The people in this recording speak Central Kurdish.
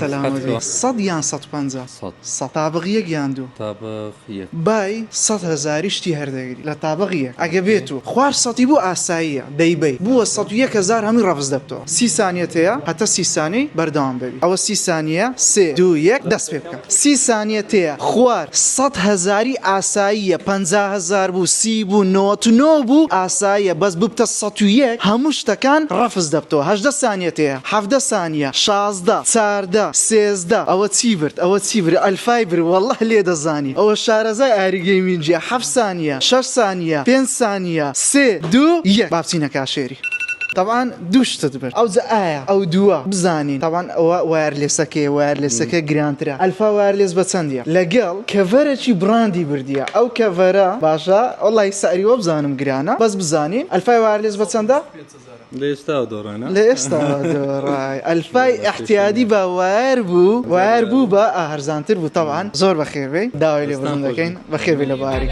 سەلامەت بی. سەد یان 150؟ سەد. سەد. تابق یەک یان دوو؟ تابق یەک. بای سەد هەزاری شتی هەر دەگری لە تابق یەک ئەگە بێت و خوار سەتی بوو ئاساییە دەیبەی بووە 101 هەزار هەمووی ڕەفز دەبتەوە سی سانیەت هەیە هەتا سی سانیەی بەردەوام دەبی ئەوە سی سانیە سێ دوو یەک دەست پێ بکە سی سانیەت هەیە خوار سەد هەزاری ئاساییە 50 هەزار بوو سی بوو 99 بوو ئاساییە بەس ببتە 101 هەموو شتەکان ڕەفز دەبتەوە 18 سانیەت هەیە 17 سانیە 16 چاردە سێزدە ئەوە چی برد ئەوە چی برد ئەلفای برد واللە لێ دەزانی ئەوە شارەزای ئاری gaming ە حەفت سانیە شەش سانیە پێنج سانیە سێ دوو یەک با بچینە cashier ی. تەبعەن دوو شتت برد ئەوجا ئایا ئەو دووە بزانین تەبعەن ئەوە wireless ەکەیە wireless ەکە گرانترە ئەلفا wireless بە چەندیە لەگەڵ cover ەکی brand ی بردیە ئەو cover ە باشە وەڵای سعری وەبزانم گرانە بەس بزانین ئەلفای wireless بە چەندە؟ لە ئێستاوە دۆڕانە لە ئێستاوە دۆڕای ئەلفای ئیعتیادی بە wire بوو wire بوو بە ئا هەرزانتر بوو تەبعەن زۆر بەخێر بێی داوای لێبوردن دەکەین بەخێر بێی لە باری.